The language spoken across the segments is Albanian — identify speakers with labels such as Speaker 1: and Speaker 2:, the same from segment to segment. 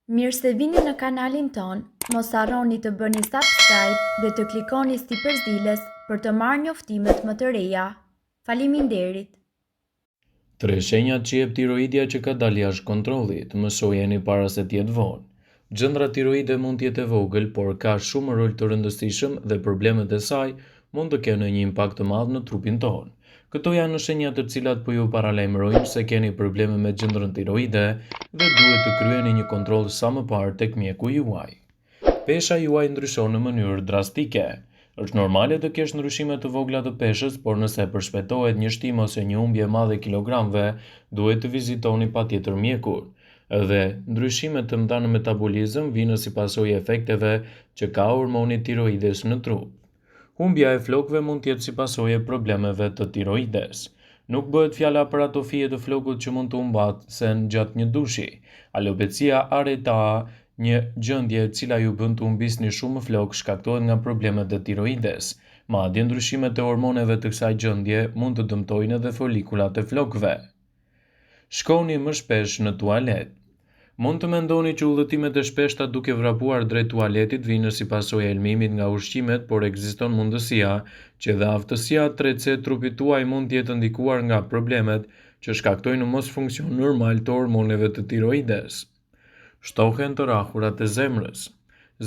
Speaker 1: Mirë se vini në kanalin tonë, mos harroni të bëni subscribe dhe të klikoni sipër ziles për të marrë njoftimet më të reja. Faleminderit!
Speaker 2: Tre shenjat që jep tiroidja që ka dalë jashtë kontrollit, mësojeni para se të jetë vonë. Gjëndra tiroide mund të jetë e vogël, por ka shumë rol të rëndësishëm dhe problemet e saj mund të kenë një impakt të madh në trupin tonë. Këto janë shenjat të cilat po ju paralajmërojnë se keni probleme me gjëndrën tiroide dhe duhet të kryeni një kontroll sa më parë tek mjeku juaj. Pesha juaj ndryshon në mënyrë drastike. Është normale të kesh ndryshime të vogla të peshës, por nëse përshpejtohet një shtim ose një humbje e madhe e kilogramëve, duhet të vizitoni patjetër mjekun. Dhe, ndryshime të mëdha në metabolizëm vijnë si pasojë e efekteve që ka hormoni tiroides në trup. Humbja e flokëve mund të jetë si pasojë e problemeve të tiroides. Nuk bëhet fjala për ato fije të flokut që mund të humbasen gjatë një dushi. Alopecia areata, një gjendje e cila ju bën të humbisni shumë flokë, shkaktohet nga problemet e tiroides. Madje ndryshimet e hormoneve të kësaj gjendje mund të dëmtojnë edhe folikulat e flokëve. Shkoni më shpesh në tualet. Mund të mendoni që udhëtimet e shpeshta duke vrapuar drejt tualetit vijnë si pasojë e helmimit nga ushqimet, por ekziston mundësia që edhe aftësia tretëse e trupit tuaj mund të jetë ndikuar nga problemet që shkaktojnë mosfunksion normal të hormoneve të tiroides. Shtohen të rrahurat e zemrës.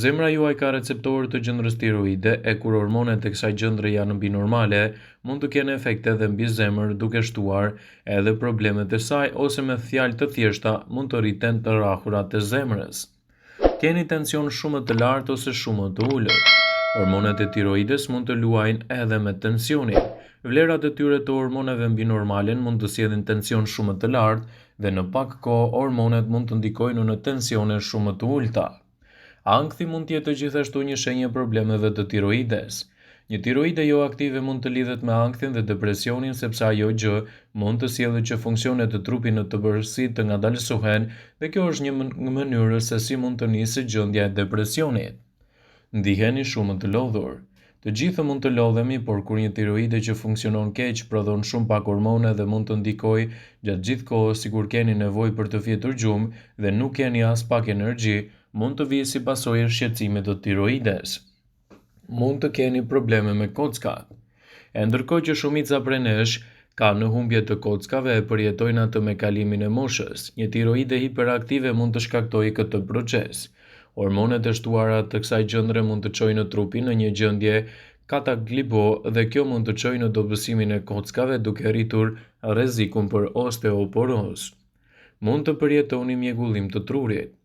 Speaker 2: Zemra juaj ka receptorë të gjëndrës tiroide e kur hormonet e kësaj gjëndre janë mbi normale, mund të kenë efekte edhe mbi zemër duke shtuar edhe problemet e saj ose me fjalë të thjeshta mund të rriten të rrahurat e zemrës. Keni tension shumë të lartë ose shumë të ulët. Hormonet e tiroides mund të luajnë edhe me tensionin. Vlerat e tyre të hormoneve mbi normalen mund të sjellin tension shumë të lartë dhe në pak kohë hormonet mund të ndikojnë në tensione shumë të ulëta. Ankthi mund të jetë gjithashtu një shenjë e problemeve të tiroides. Një tiroide jo aktive mund të lidhet me ankthin dhe depresionin sepse ajo gjë mund të sjellë që funksionet e trupit në tërësi të ngadalësohen dhe kjo është një mënyrë se si mund të nisë gjendja e depresionit. Ndiheni shumë të lodhur. Të gjithë mund të lodhemi, por kur një tiroide që funksionon keq prodhon shumë pak hormone dhe mund të ndikojë gjatë gjithë kohës sikur keni nevojë për të fjetur gjumë dhe nuk keni aspak energji, mund të vijë si pasojë e shqetësimit të tiroides. Mund të keni probleme me kockat. E ndërkohë që shumica prej nesh kanë humbje të kockave e përjetojnë atë me kalimin e moshës, një tiroide hiperaktive mund të shkaktojë këtë proces. Hormonet e shtuara të kësaj gjëndre mund të çojnë trupin në një gjendje katablibo dhe kjo mund të çojë në dobësimin e kockave duke rritur rrezikun për osteoporozë. Mund të përjetoni mjegullim të trurit.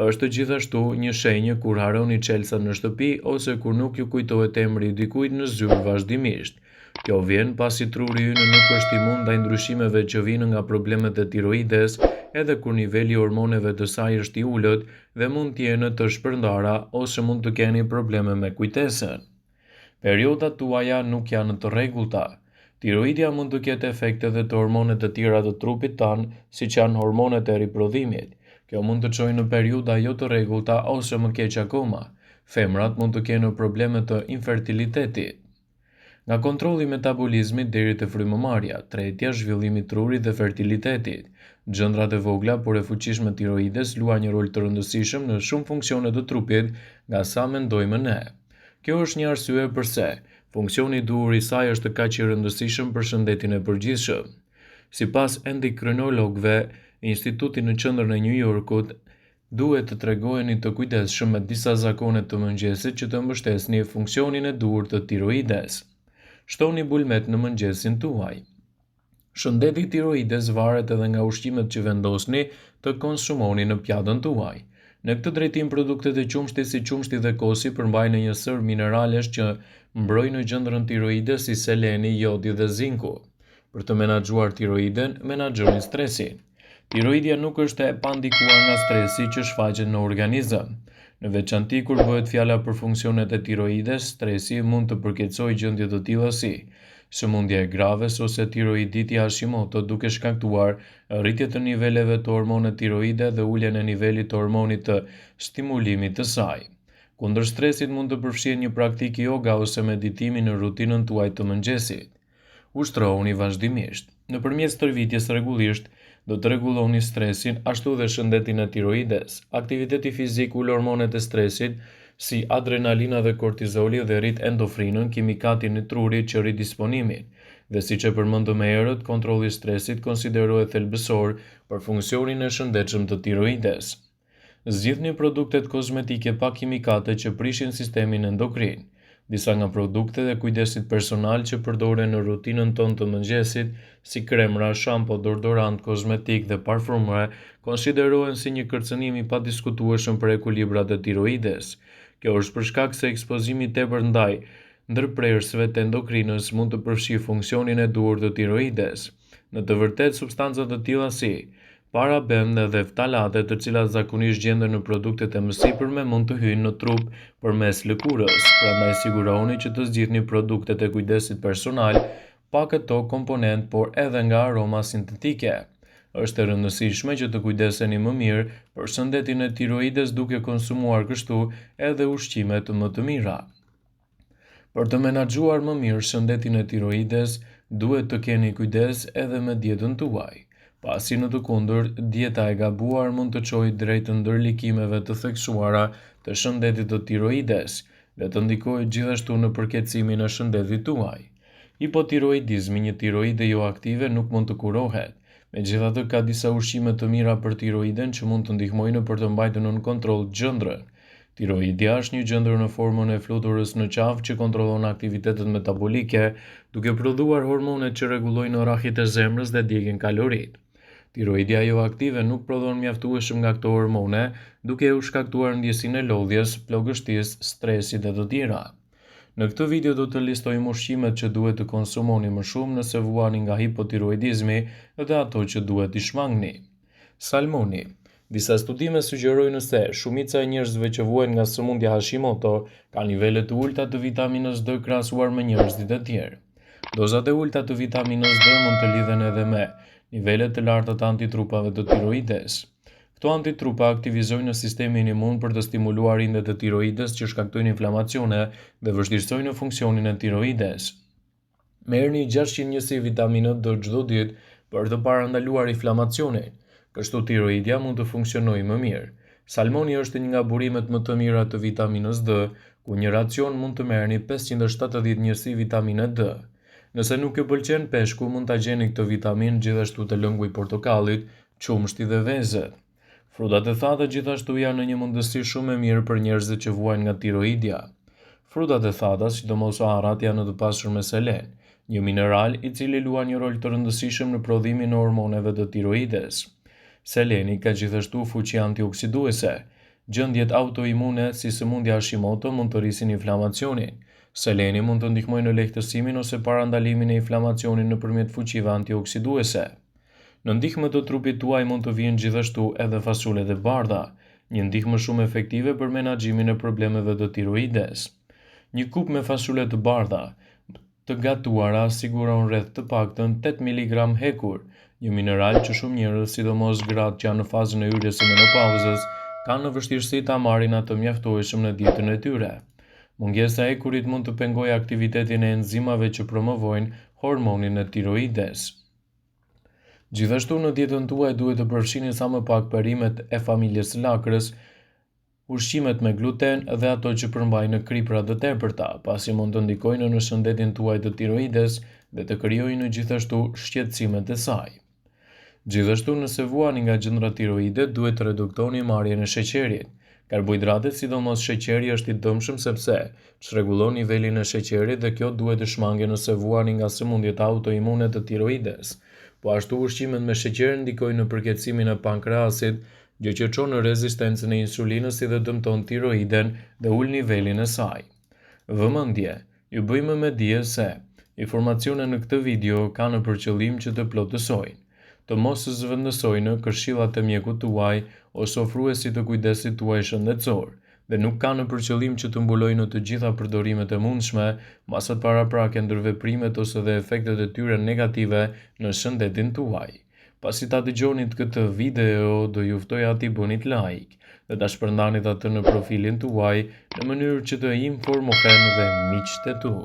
Speaker 2: Është gjithashtu një shenjë kur harroni çelësat në shtëpi ose kur nuk ju kujtohet emri i dikujt në zyrë vazhdimisht. Kjo vjen pasi truri ynë nuk është imun ndaj ndryshimeve që vijnë nga problemet e tiroides, edhe kur niveli i hormoneve të saj është i ulët dhe mund të jenë të shpërndara ose mund të keni probleme me kujtesën. Periodat tuaja nuk janë të rregullta. Tiroidja mund të ketë efekte edhe te hormonet e tjera të trupit tanë, siç janë hormonet e riprodhimit. Kjo mund të çojë në periudha jo të rregullta ose më keq akoma, femrat mund të kenë probleme të infertilitetit. Nga kontrolli i metabolizmit deri te frymëmarrja, tretja, zhvillimi i trurit dhe fertilitetit, gjëndrat e vogla por e fuqishme tiroides luajnë një rol të rëndësishëm në shumë funksione të trupit nga sa mendojmë ne. Kjo është një arsye përse funksioni i duhur i saj është kaq i rëndësishëm për shëndetin e përgjithshëm. Sipas endokrinologëve, Instituti në qendrën e Nju Jorkut, duhet të tregoheni të kujdesshëm me disa zakone të mëngjesit që të mbështesni funksionin e duhur të tiroides. Shtoni bulmet në mëngjesin tuaj. Shëndeti i tiroides varet edhe nga ushqimet që vendosni të konsumoni në pjatën tuaj. Në këtë drejtim produktet e qumështit si qumështi dhe kosi përmbajnë një sërë mineralesh që mbrojnë gjëndrën tiroide si seleni, jodi dhe zinku. Për të menaxhuar tiroiden, menaxhoni stresin. Tiroidja nuk është e pandikuar nga stresi që shfaqet në organizëm. Në veçanti kur bëhet fjala për funksionet e tiroides, stresi mund të përkeqësojë gjendje të tilla si sëmundja e Graves ose tiroiditi Hashimoto duke shkaktuar rritje të niveleve të hormonit tiroide dhe uljen e nivelit të hormonit të stimulimit të saj. Kundër stresit mund të përfshihet një praktikë yoga ose meditimi në rutinën tuaj të mëngjesit. Ushtrohuni vazhdimisht. Nëpërmjet stërvitjes rregullisht, do të rregulloni stresin, ashtu dhe shëndetin e tiroides. Aktiviteti fizik ul hormonet e stresit, si adrenalina dhe kortizoli dhe rrit endorfinën, kimikatin e trurit që rrit disponimin. Dhe siç e përmendëm më herët, kontrolli i stresit konsiderohet thelbësor për funksionin e shëndetshëm të tiroides. Zgjidhni produktet kozmetike pa kimikate që prishin sistemin endokrin. Disa nga produktet e kujdesit personal që përdoren në rutinën tonë të mëngjesit, si kremra, shampo, deodorant, kozmetikë dhe parfume, konsiderohen si një kërcënim i padiskutueshëm për ekuilibrat e tiroides. Kjo është për shkak se ekspozimi i tepërt ndaj ndërprerësve të endokrinës mund të përfshijë funksionin e duhur të tiroides. Në të vërtetë, substanca të tilla si paraben dhe ftalate, të cilat zakonisht gjenden në produktet e mësipërme, mund të hyjnë në trup përmes lëkurës. Prandaj sigurohuni që të zgjidhni produktet e kujdesit personal pa këto komponentë, por edhe nga aroma sintetike. Është e rëndësishme që të kujdeseni më mirë për shëndetin e tiroides duke konsumuar kështu edhe ushqimet më të mira. Për të menaxhuar më mirë shëndetin e tiroides, duhet të keni kujdes edhe me dietën tuaj, pasi në të kundërt, dieta e gabuar mund të çojë drejt ndërlikimeve të theksuara të shëndetit të tiroides dhe të ndikojë gjithashtu në përkeqësimin e shëndetit tuaj. Hipotiroidizmi, një tiroide joaktive, nuk mund të kurohet. Megjithatë, ka disa ushqime të mira për tiroiden që mund të ndihmojnë për të mbajtur nën kontroll gjëndrën. Tiroidia është një gjëndër në formën e fluturës në qafë që kontrollon aktivitetet metabolike, duke prodhuar hormonet që rregullojnë rrahjet e zemrës dhe djegin kaloritë. Tiroidia joaktive nuk prodhon mjaftueshëm nga këto hormone, duke u shkaktuar ndjesinë e lodhjes, plogështisë, stresit dhe të tjera. Në këtë video do të listojmë ushqimet që duhet të konsumoni më shumë nëse vuani nga hipotiroidizmi dhe ato që duhet t'i shmangni. Salmoni. Disa studime sugjerojnë se shumica e njerëzve që vuajnë nga sëmundja Hashimoto kanë nivele të ulëta të vitaminës D krahasuar me njerëzit e tjerë. Dozat e ulëta të vitaminës D mund të lidhen edhe me nivele të larta të antitrupave të tiroides. Këto antitrupa aktivizojnë sistemin imun për të stimuluar indet e tiroides që shkaktojnë inflamacione dhe vështirësojnë funksionin e tiroides. Merrni 600 njësi vitaminë D çdo ditë për të parandaluar inflamacionin. Kështu tiroidia mund të funksionojë më mirë. Salmoni është një nga burimet më të mira të vitaminës D, ku një racion mund të merrni 570 njësi vitaminë D. Nëse nuk ju pëlqen peshku, mund ta gjeni këtë vitaminë gjithashtu te lëngu i portokallit, qumështi dhe vezët. Frutat e thata gjithashtu janë një mundësi shumë e mirë për njerëzit që vuajnë nga tiroidia. Frutat e thata, sidomos arrat, janë të pasur me selen, një mineral i cili luan një rol të rëndësishëm në prodhimin e hormoneve të tiroides. Seleni ka gjithashtu fuqi antioksiduese. Gjendjet autoimune si sëmundja Hashimoto mund të rrisin inflamacionin. Seleni mund të ndihmojë në lehtësimin ose parandalimin e inflamacionit nëpërmjet fuqive antioksiduese. Në ndihmë të trupit tuaj mund të vijnë gjithashtu edhe fasulet e bardha, një ndihmë shumë efektive për menaxhimin e problemeve të tiroides. Një kupë me fasule të bardha të gatuara siguron rreth të paktën 8 miligram hekur, një mineral që shumë njerëz, sidomos gratë që janë në fazën e hyrjes së menopauzës, kanë vështirësi ta marrin atë mjaftueshëm në dietën e tyre. Mungesa e hekurit mund të pengojë aktivitetin e enzimave që promovojnë hormonin e tiroides. Gjithashtu në dietën tuaj duhet të përfshini sa më pak perimet e familjes së lakrës, ushqimet me gluten dhe ato që përmbajnë kripëra të tepërta, pasi mund të ndikojnë në shëndetin tuaj të tiroides dhe të krijojnë gjithashtu shqetësimet e saj. Gjithashtu nëse vuani nga gjëndra tiroide, duhet të reduktoni marrjen e sheqerit. Karbohidratet, sidomos sheqeri është i dëmshëm sepse çrregullon nivelin e sheqerit dhe kjo duhet të shmanget nëse vuani nga sëmundjet autoimune të tiroides. Po ashtu ushqimet me sheqer ndikojnë në përkeqësimin e pankreasit, gjë që çon në rezistencën e insulinës si dhe dëmton tiroiden dhe ul nivelin e saj. Vëmendje! Ju bëjmë me dije se, informacionet në këtë video kanë për qëllim që të plotësojnë, të mos zëvendësojnë këshillat e mjekut tuaj ose ofruesit të kujdesit tuaj shëndetësor dhe nuk kanë për qëllim që të mbulojnë të gjitha përdorimet e mundshme, masat paraprake, ndërveprimet ose dhe efektet e tyre negative në shëndetin tuaj. Pasi ta dëgjonit këtë video, do ju ftoja t'i bënit like dhe ta shpërndanit atë në profilin tuaj në mënyrë që të informohen dhe miqtë e tu.